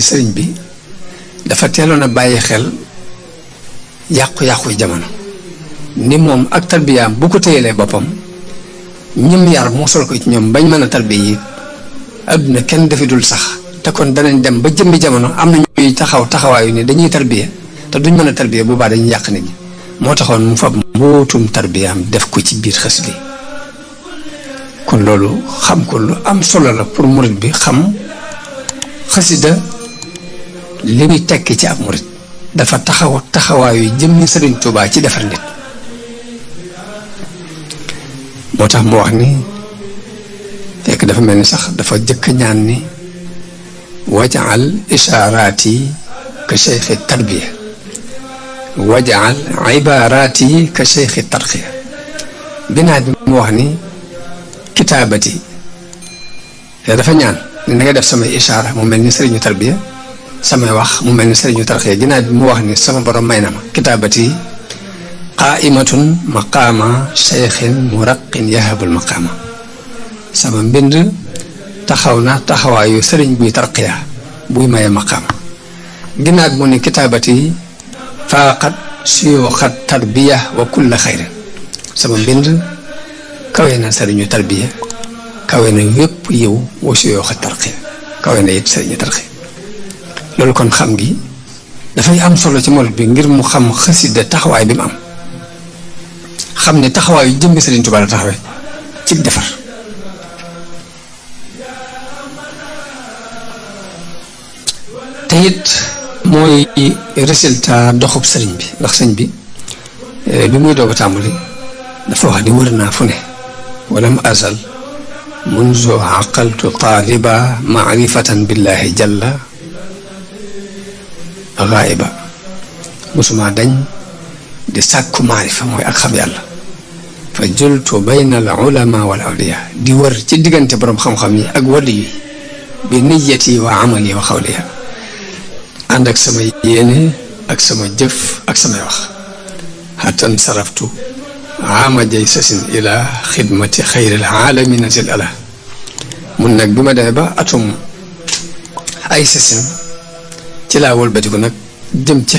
sëriñ bi dafa teeloon a bàyyi xel yàqu-yàqu jamono ni moom ak tarbiyaam bu ko téyelee boppam ñim yar mosal ko ci ñoom bañ mën a tarbiya yi adduna kenn dafi dul sax te kon danañ dem ba jëmbi jamono am na ñuy taxawaayu ni dañuy tarbiya te duñ mën a tarbiya bu baax dañuy yàq nit ñi moo taxoon mu fab mbootum tarbiyaam def ko ci biir xasida yi kon loolu xam ko lu am solo la pour murit bi xam xasida li muy tekki ci ab murit dafa taxawaayu jëmmi Sëriñ Tuubaa ci defar nit moo tax mu wax ni fekk dafa mel ni sax dafa jëkk ñaan ni wajaal ishaaraati ka cheikhi tarbiya wajaal ibaaraati ka cheikhi tarqiya binaa bi mu wax ni kitaabati dafa ñaan ni na nga def samay ishaara mu mel ni sëriñu tarbiya samay wax mu mel ni sëriñu tarqiya ginnaaw bi mu wax ni sama borom may na ma kitaabati qaa'imatun maqaama cheikhin muraqin yahabul maqaama sama mbind taxaw na taxawaayu sëriñ buy tarqiya buy maye maqaama ginnaaw bi mu ni kitaabati faaqat suyuuxat tarbiya wa kulla xayrin sama mbind kawe na sëriñu tarbiya kawe na yépp yow wa suyuuxat tarqiya kawe na it sëriñu tarqiya loolu kon xam gi dafay am solo ci murit bi ngir mu xam xasida taxawaay bi mu am xam ne taxawaayu jëmmi Sëriñ Tuubaa la taxawee ci defar te it mooy résultat doxub sëriñ bi ndax sëñ bi bi muy doog a tàmbali dafa wax di wër naa fu ne walam azal munzu aqaltu taaliba maarifatan billahi jalla gaayba musuma dañ di sàkku maarifa mooy ak xam yàlla fa jultu bayna al ulama wal awliya di wër ci diggante boroom xam-xam yi ak wàllu yi bi niyati wa amali wa xawliya ànd ak sama yéene ak sama jëf ak samay wax xatan saraftu ama jay sasin ila xidmati xayril aalamina sil ala mun nag bi ma demee ba atum ay sasin ci laa wëlbatiku nag jëm ci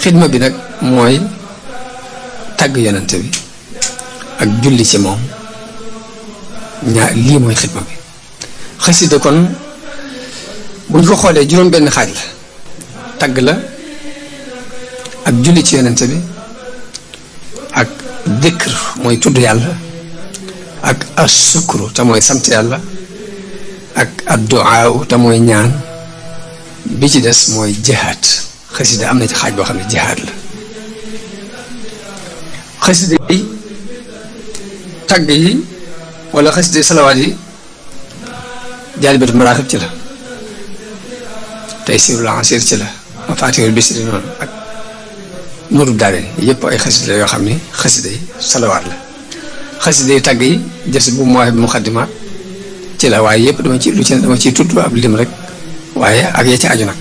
xidma bi nag mooy tàgg yonante bi ak julli ci moom lii mooy xidma bi xasida kon buñ ko xoolee juróom benn xaaj la tàgg la ak julli ci yonante bi ak dikr mooy tudd yàlla ak asukru te mooy sant yàlla ak adduaa te mooy ñaan bi ci des mooy jihaad xasida am na ci xaaj boo xam ne jihaad la xasida yi tàgg yi wala xasida yi salawaat yi jaalibatu maraaxib ci la taysirul asir ci la mafaatihul bisri noonu ak nuuru daare yëpp ay xasida la yoo xam ne xasida yi salawaat la xasida yi tàgg yi jës bu mooy bu muxaddimaat ci la waaye yëpp dama ciy tudd ab lim rek waaye ak ya ci aju nag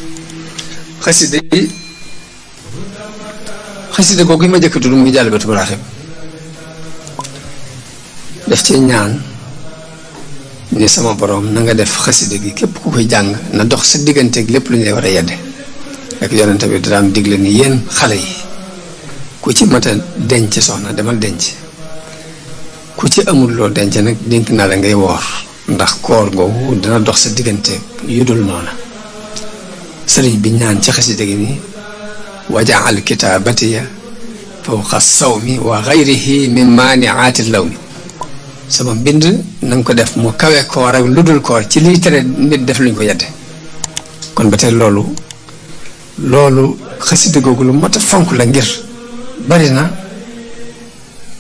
xasida googu yi ma jëkk tudd muy jaalibatu maraaxib def ci ñaan ni sama borom na nga def xasida gi képp ku koy jàng na dox sa digganteeg lépp lu ñuy war a yedde ak yonente bi daan digle ni yéen xale yi ku ci mat a denc soxna demal denc ku ci amul loo denc nag dénk naa la ngay woor ndax koor googu dina dox sa digganteeg yu dul noona sëriñ bi ñaan ci xasida gi ni wajaal kitaabatiya fawqa sawmi wa gayrihi min maaniaati lawmi sama mbind na nga ko def mu kawe koor ak lu dul koor ci liy tere nit def luñ ko yedde kon ba tey loolu xasida googu lu mat a fonk la ngir bari na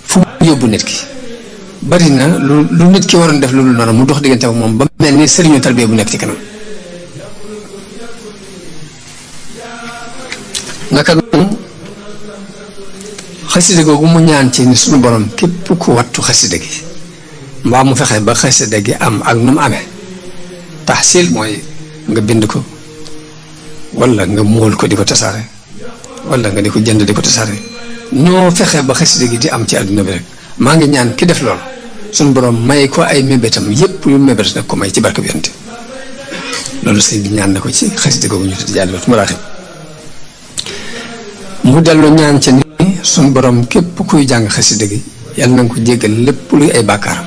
fu mu yóbbu nit ki bari na lu nit ki waroon def lu dul noonu mu dox diggante moom ba mel ni sëriñu tarbiya bu nekk ci kanam naka noonu xasida googu mu ñaan ci ni suñu borom képp ku wattu xasida gi mbaa mu fexe ba xasida gi am ak nu mu amee taxsil mooy nga bind ko wala nga móol ko di ko tasaare wala nga di ko jënd di ko tasaare ñoo fexe ba xasida gi di am ci àdduna bi rek maa ngi ñaan ki def loolu suñu borom may ko ay mébétam yépp yu mébét nag ko may ci barke bi yonte loolu sëñ bi ñaan na ko ci xasida googu ñu tudd Jaalibatul Maraaxib mu dellu ñaan ci ni suñu borom képp kuy jàng xasida gi yàlla na nga ko jéggal lépp luy ay bàkkaaram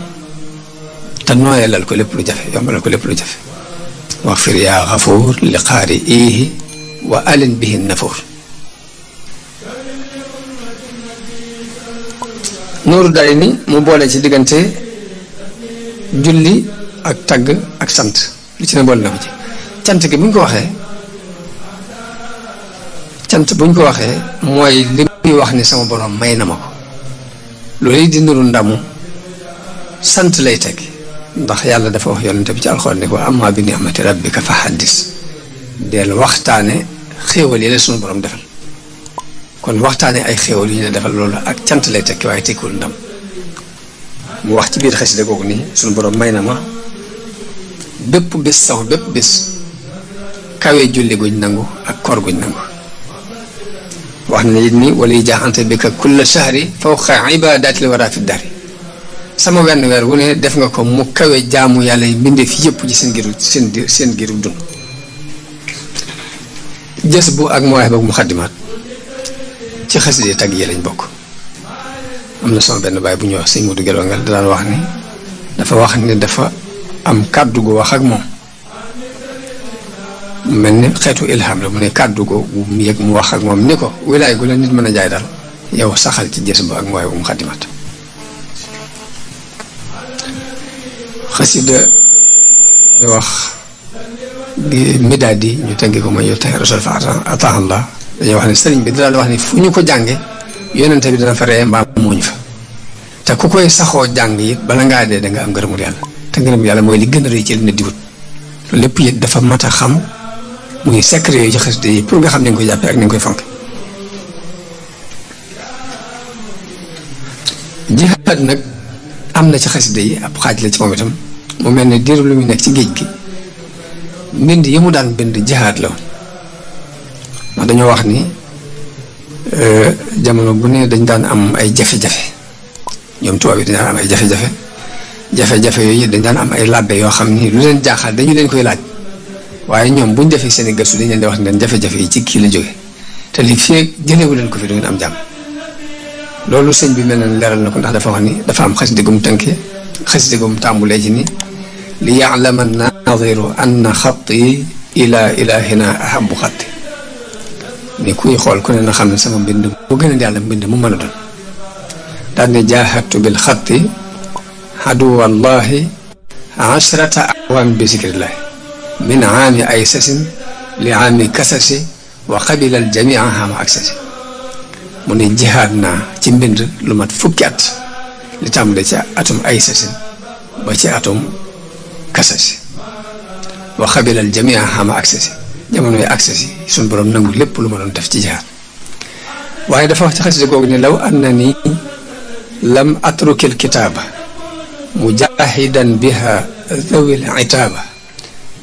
te nooyalal ko lépp lu jafe yombalal ko lépp lu jafe wax fir yaa xafuur li xaari iihi wa alin bihi nafuur nooru day ni mu boole ci diggante julli ak tagg ak sant lu ci ne boole na ko ci cant gi bu ñu ko waxee cant bu ñu ko waxee mooy li muy wax ni sama borom may na ma ko loolu di nuru ndamu sant lay teg ndax yàlla dafa wax yonente bi ci alxuraan ne ko amma bi ni'mati rabbika fa haddis del waxtaane xéewal yi la suñu borom defal kon waxtaane ay xéewal yu ñu la defal loolu ak cant lay tekki waaye tekkiwul ndam mu wax ci biir xasida googu nii suñu borom may na ma bépp bés sama bépp bés kawe julli guñ nangu ak koor guñ nangu wax na it ni wala yi jaaxante bi ka kulla shahri fawqa ibadatil wara fi dari sama wenn weer wu ne def nga ko mu kawe jaamu yàlla yi mbindee fi yëpp ci seen giru dund jës bu ak mawaay boog mu xaddimaat ci xasida tagg yi lañ bokk am na sama benn baay bu ñuy wax sëñ Modou Gelo Ngal daan wax ni dafa am kàddu gu wax ak moom mel ni xeetu ilham la mu ne kàddu gu mu yëg mu wax ak moom ni ko wilaay gu la nit mën a jaay daal yow saxal ci jës bu ak mawaay boog mu xaddimaat xasida di wax midaad yi ñu tënk ko mooy yow tey rasul fa ataahallah dañuy wax ne sëriñ bi dina wax ni fu ñu ko jànge yonente bi dina fa ree mbaa muuñ fa te ku koy saxoo jàng it bala ngaa dee da nga am ngërëmul yàlla te ngërëmul yàlla mooy li gën a rëy ci li nit di wut loolu lépp it dafa mat a xam muy secret yooyu ci xasida yi pour nga xam ni nga koy jàppee ak ni nga koy fonk jihaad nag am na ci xasida yi ab xaaj la ci moom itam mu mel ne diiru lu muy nekk ci géej gi mbind yi mu daan bind jihaad la woon ndax dañoo wax ni jamono bu ne dañ daan am ay jafe-jafe ñoom tubaab yi dañ daan am ay jafe-jafe yooyu dañ daan am ay làbbe yoo xam ni lu leen jaaxal dañu leen koy laaj waaye ñoom buñ defee seen i gëstu dañ leen di wax ne leen jafe-jafe yi ci kii la jóge te li fii jëlewu leen ko fi du ngeen am jàmm loolu sëñ bi mel na leeral na ko ndax dafa wax ni dafa am xasida gum tënkee xasida gum tàmbulee ci ni li ya'lama naadiru anna xatti ila ilahina ahabu xatti ni kuy xool ku ne na xam ne sama mbind mu gën a yàlla mbind mu mën a doon daal ne jaahadtu bil xatti aduwallahi ashrata awaam bi zikrillahi min aami aysasin li aami kasasi wa qabila al jamia haama aksasi mu ne jihaad naa ci mbind lu mat fukki at li tàmbale ci atum aysasin ba ci atum kasasi wa qabila al jamia haama aksasi jamono yi aksasi suñ borom nangu lépp lu ma doon def ci jihaad waaye dafa wax ci xasida googu ne law annani lam atrukil kitaaba mujahidan biha dhawil itaaba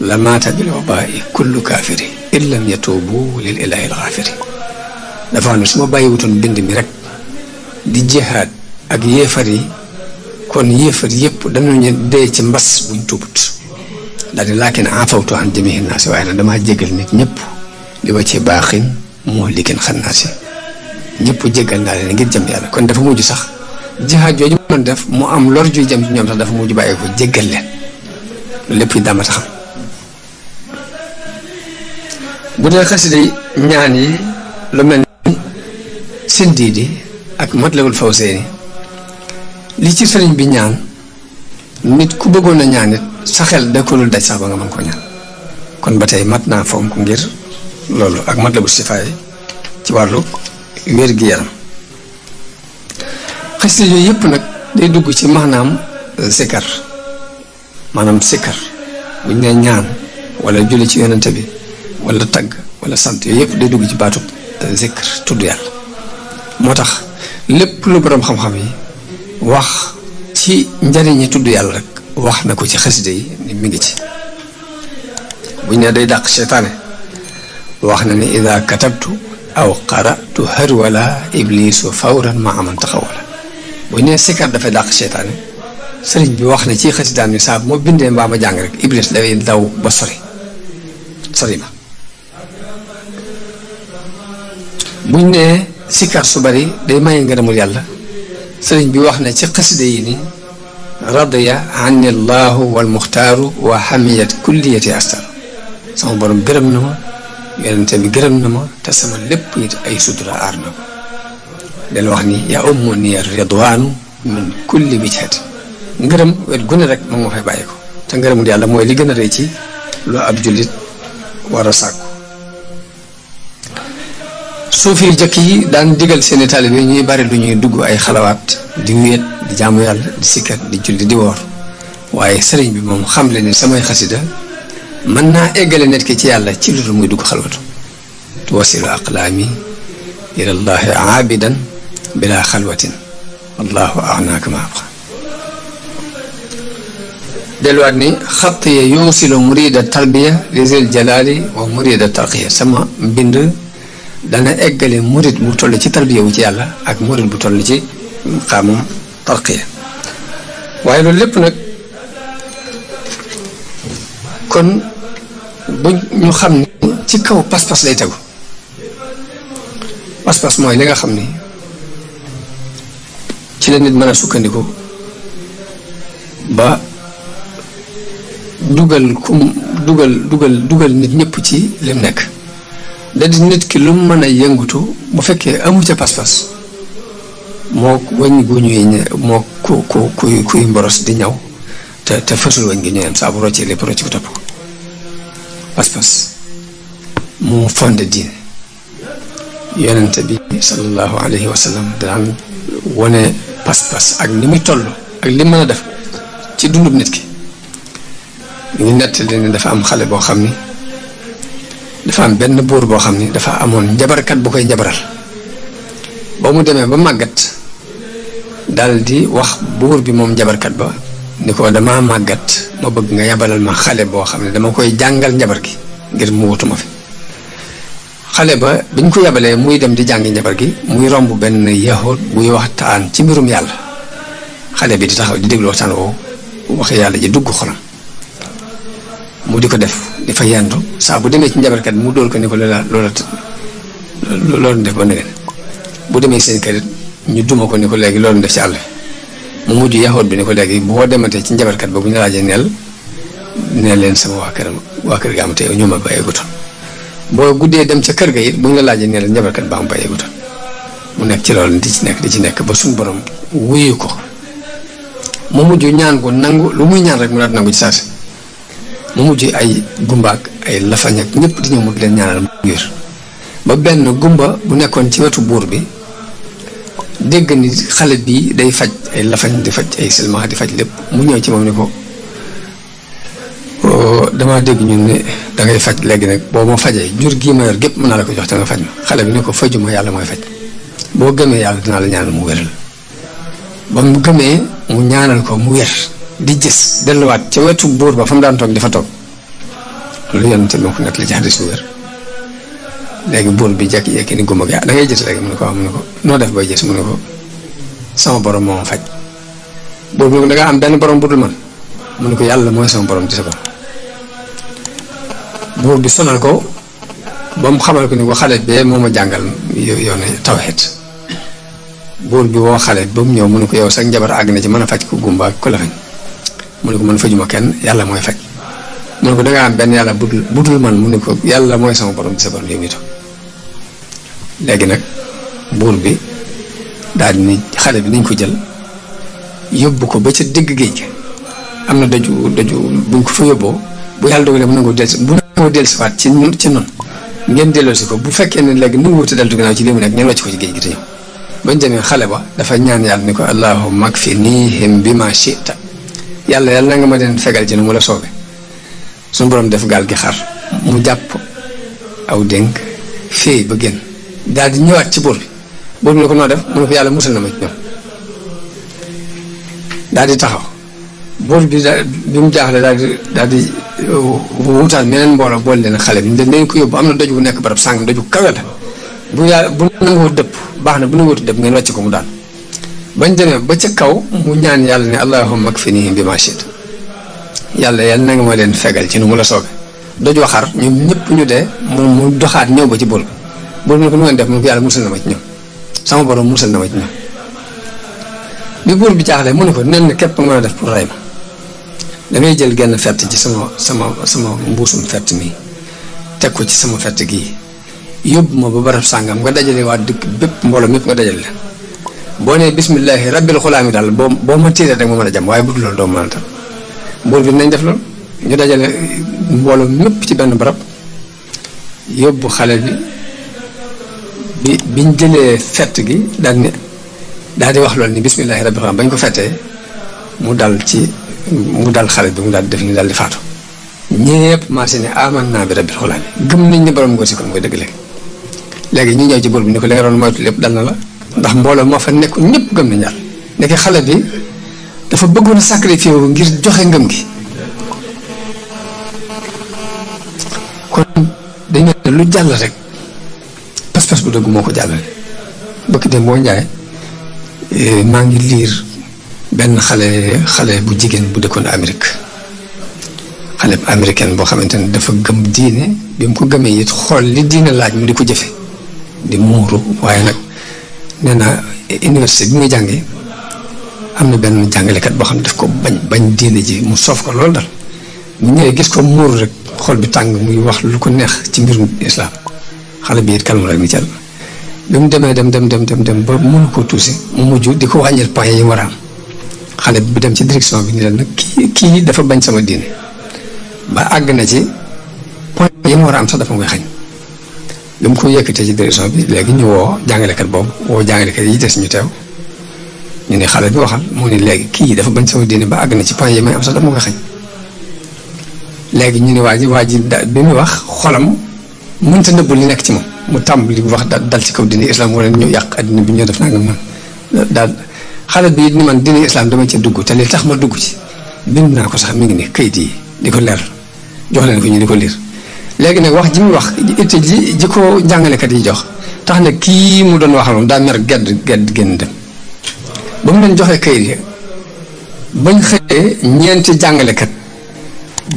la maata bil wabaa'i kullu kaafiri in lam yatuubu lil ilaahi al-ghaafiri dafa wax ne su ma bàyyiwutoon bind mi rek di jihaad ak yéefar yi kon yéefar yëpp dañu dee ci mbas buñ tuubut daal di laakin afawtu an jamiihi naasi waaye nag damaa jégal nit ñëpp li wa ci baaxin moo li gën xam naa si ñëpp jégal naa leen ngir jëm yàlla kon dafa mujj sax jihaad jooju mu doon def mu am lor juy jëm ci ñoom sax dafa mujj bàyyi ko jégal leen loolu lépp yi daa ma taxam bu dee xasida ñaan yi lu mel ni Sindiidi ak Matlabul Fawzayni li ci sëriñ bi ñaan nit ku bëggoon a ñaan it sa xel da ko dul daj sax ba nga mën koo ñaan kon ba tey mat naa fonk ngir loolu ak Matlabu Chifaay ci wàllu wér-gi-yaram. xasida yooyu yëpp nag day dugg ci maanaam sikkar maanaam sikkar buñ ne ñaan wala julli ci yonente bi wala tagg wala sant yooyu yëpp day dugg ci baatub zikr tudd yàlla. moo tax lépp lu boroom xam-xam yi wax ci njariñi tudd yàlla rek wax na ko ci xasida yi ni mi ngi ci. buñ ne day dàq seytaane wax na ni ida katabtu aw qaratu harwala iblisu fawran ma aman taxawala. buñ ne sikkar dafay dàq seytaane sëriñ bi wax na ci xasidaan ni saa moo bindee mbaa ma jàng rek iblis dafay daw ba sori ma. buñ ne sikkar su bari day maye ngërëmul yàlla sëriñ bi wax na ci xasida yi ni radiya anni llahu wal muxtaaru wa hamiyat kulliyati astar sama borom gërëm na ma yonente bi gërëm na ma te sama lépp it ay sutura aar na ko del wax ni yaa ummu ni ridwaanu min kulli wijhati ngërëm wet gu ne rek moom nga fay bàyyi ko te ngërëmul yàlla mooy li gën a rëy ci lu ab jullit war a sàkku. suufi yu jëkk yi daan digal seeni taalibe ñuy bari lu ñuy dugg ay xalawaat di wéet di jaamu yàlla di sikkat di julli di woor waaye sëriñ bi moom xam le ni samay xasida mën naa eggale nit ki ci yàlla ci lu dul muy dugg xalwatu tuwasilu aqlaami ilallahi aabidan bila xalwatin wallahu agnaaka ma abqa. delluwaat ni xattiya yuusilu murida tarbiya li zil jalaali wa murida tarqiya sama mbind dana eggale murid bu toll ci tarbiya wu ci yàlla ak murid bu toll ci xaamum tarqiya. waaye loolu lépp nag kon bu ñu xam ni ci kaw pas-pas lay tegu. pas-pas mooy li nga xam ni ci la nit mën a sukkandiku ba dugal nit ñëpp ci lim nekk. da di nit ki lu mu mën a yëngutu bu fekkee amu ca pas-pas moo wëñ gu ñuy moo kuy mboros di ñaw te fësul wëñ gi ñooyam saa bu roccee lépp rocc ko topp ko. pas-pas moo fonde diine yonente bi sallallahu alayhi wa sallam daan wone pas-pas ak ni muy toll ak li mën a def ci dundub nit ki. ñu ngi nettali ne dafa am xale boo xam ni dafa am benn buur boo xam ni dafa amoon njabarkat bu koy njabaral ba mu demee ba màggat dal di wax buur bi moom njabarkat ba ni ko dama màggat ma bëgg nga yabalal ma xale boo xam ne dama koy jàngal njabar gi ngir mu wutuma fi. xale ba biñ ko yabalee muy dem di jàngi njabar gi muy romb benn yahud buy waxtaan ci mbirum yàlla xale bi di taxaw di déglu waxtaan woowu wax yàlla ji dugg xolam mu di ko def di fa yendu saa bu demee ci njabarkat mu dóor ko ni ko loolu def ba negeen bu demee seen kër ñu duma ko ni ko léegi loolu def ci àll mu mujj yaxoot bi ni ko léegi boo dematee ci njabarkat ba bu ñu laajee neel leen sama waa kër ga am te ñoo ma bàyyeegutoon boo guddee dem ca kër ga it bu ñu la laajee neel njabarkat ba am bàyyeegutoon mu nekk ci loolu di ci nekk ba suñu borom wuyu ko mu mujj ñaan ko nangu lu muy ñaan rek mu daal nangu ci saasi mu mujj ay gumbaak ay lafañ ak ñëpp di ñëw mu leen ñaanal mu wér ba benn gumba bu nekkoon ci wetu buur bi dégg ni xale bii day faj ay lafañ di faj ay silmaxa di faj lépp mu ñëw ci moom ni ko damaa dégg ñun ne dangay faj léegi nag boo ma fajee jur gii ma yor gépp mën naa la ko jox te nga faj ma xale bi ne ko fajuma yàlla mooy faj boo gëmee yàlla dinaa la ñaanal mu wéral ba mu gëmee mu ñaanal ko mu wér di gis delluwaat ca wetu buur ba fa mu daan toog di fa toog loolu yonente moo ko nekk li ci xadis bu wér. léegi buur bi jekki-jekki ni gumba gi da ngay gis léegi mu ne ko mu ne ko noo def bay gis mu ne ko sama borom moo faj buur bi da nga am benn borom bu dul man mu ne ko yàlla mooy sama borom di sa borom. buur bi sonal ko ba mu xamal ko ni ko xale bee moo ma jàngal yoonu tawhid buur bi woo xale ba mu ñëw mu ne ko yow sax njabar àgg na ci mën a faj ko gumba ak ko la fañ mu ne ko man fajuma kenn yàlla mooy faj mu ne ko dangaa am benn yàlla budul man mu ne ko yàlla mooy sama borom di sa borom yow mii léegi nag buur bi daal ni xale bi nañ ko jël yóbbu ko ba ca digg géej gi am na doju buñ ko fa yóbboo bu yàlla dogalee mu nangoo dellusiwaat ci ñun ngeen delloosi ko bu fekkee ne léegi nu wuute deltu ginnaaw ci li mu nekk ngeen wàcc ko ci géej gi te ñëw bañ demee xale ba dafa ñaan yàlla ni ko allahumma kfinihim bima shi'ta yàlla na nga ma leen fegal ci nu mu la soobee suñu borom def gaal gi xar mu jàpp aw dénk féey ba génn daal di ñëwaat ci buur bi la ko noo def mu ne ko yàlla musal na ma ci ñoom daal di taxaw buur bi bi mu jaaxle daal di wutaal meneen mbooloo boole leen xale bi dañ ko yóbbu am na doj bu nekk barab sàng doj bu kawe la bu nangoo dëpp baax na bu nangoo dëpp ngeen wàcc ko mu daal bañ demee ba ca kaw mu ñaan yàlla ne allahumma kfinihim bima shi'ta yàlla na nga ma leen fegal ci nu mu la soobee doj waxar ñoom ñëpp ñu dee mu doxaat ñëw ba ci buur bi ne ko nu ngeen def mu ne ko yàlla musal na ma ci ñoom sama borom musal na ma ci ñoom bi buur bi jaaxle mu ne ko nen na képp nga mën a def pour ray ma dangay jël genn fett ci sama mbuusum fett mi teg ko ci sama fett gii yóbbu ma ba barab sàngam nga dajale waa dëkk bépp mbooloo mépp nga dajale la boo nee bismillahi rabbil xulaami daal boo ma tiiree rek ma mën a jam waaye bu dul loolu doo mën a tam buur bi nañ def loolu ñu dajale mbooloo mépp ci benn barab yóbbu xale bi biñ jëlee fett gi daal di wax loolu ni bismillahi rabbil xulaami bañ ko fettee mu dal xale bi mu daal di def ni daal di faatu ñépp marché ne aman naa bi rabbil xulaami gëm nañ ne borom ngóor si kon mooy dëgg léegi ñu ñëw ci buur bi ni ko li nga doon moytu lépp dal na la ndax mbooloo moo fa nekk ñëpp gëm nañ yàlla nekk xale bi dafa bëggoon a sacrifié wu ngir joxe ngëm gi kon dañu ne lu jàll rek pas-pas bu dëgg moo ko jàllale bëkk dem boo njaay maa ngi liir benn xale bu jigéen bu dëkkoon Amérique xale bu américaine boo xamante ne dafa gëm diine bi mu ko gëmee it xool li diine laaj mu di ko jëfe di muuru waaye nag nee na université bi muy jàngee am na benn jàngalekat boo xam ne daf ko bañ diine ji mu soof ko loolu dal mu ñëwee gis ko muuru rek xool bi tàng muy wax lu ko neex ci mbirum islam xale bi it kalmu rek ni cal bi mu demee dem ba mënu koo tuusi mu mujj di ko wàññil point yi war a am xale bi dem ci direction bi ni leen nag kii dafa bañ sama diine ba àgg na ci point yi mu war a am sax dafa koy xañ li mu ko yëkkatee ci direction bi léegi ñu woo jàngalekat boobu woo jàngalekat yi des ñu teew ñu ne xale bi waxal mu ne léegi kii dafa bañ sama diine ba àgg na ci point yi may am sax dafa koy xañ léegi ñu ne waa ji bi mu wax xolam mënta nëbbu li nekk ci moom mu tàmbali wax dal ci kaw diine islam wala ñu yàq addina bi ñoo def nangam man daal xale bi ni man diine islam dama ci dugg te li tax ma dugg ci bind naa ko sax mi ngi ne kayit yi di ko leer jox leen ko ñu di ko liir léegi nag wax ji mu wax itte ji ko jàngalekat yi jox tax na kii mu doon waxaloon daa mer gedd génn dem ba mu leen joxee kayit yi bañ xëyee ñeenti jàngalekat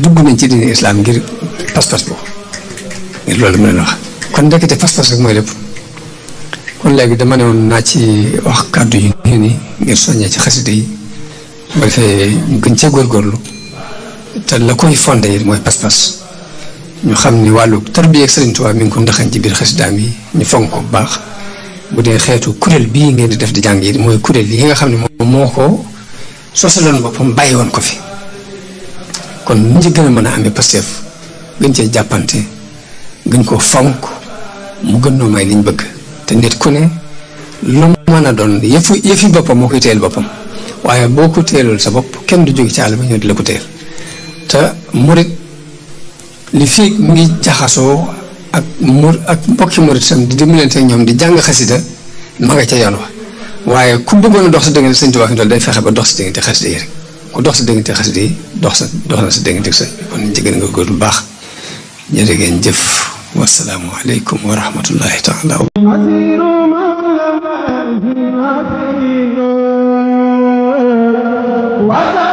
dugg nañ ci diine islam ngir pas-pas boobu ngir loolu mu leen wax kon ndekete pas-pas rek mooy lépp kon léegi dama ne woon naa ci wax kàddu yi nii ngir soññee ci xasida yi ba defee ñu gën cee góorgóorlu te la koy fondé yi mooy pas-pas ñu xam ni wàllu tarbiya ak Sëriñ Tuubaa mi ngi ko ndaxañ ci biir xasidaam yi ñu fonk ko bu baax bu dee xeetu kuréel bii ngeen di def di jàng yi mooy kuréel yi nga xam ne moom moo ko sosaloon boppam bàyyi woon ko fi kon ñu ci gën a mën a amee Pastef gën cee jàppante gën koo fonk mu gën noo may liñ bëgg te nit ku ne lu mën a doon yëfi boppam moo koy teel boppam waaye boo ko teelul sa bopp kenn du jóge ci àll ba ñëw di la ko teel te murit li fii mu ngi jaxasoo ak mbokki murit sam di dimbalante ak ñoom di jàng xasida ma nga ca yoon wa waaye ku bëggoon a dox sa diggante Sëñ Tuubaa fi day fexe ba dox sa diggante xasida yi rek ku dox sa diggante xasida yi dox na sa diggante sa kon ñu gën nga góor bu baax jërë ngeen jëf wasalaamu aleykum wa rahmatullahi taala Wa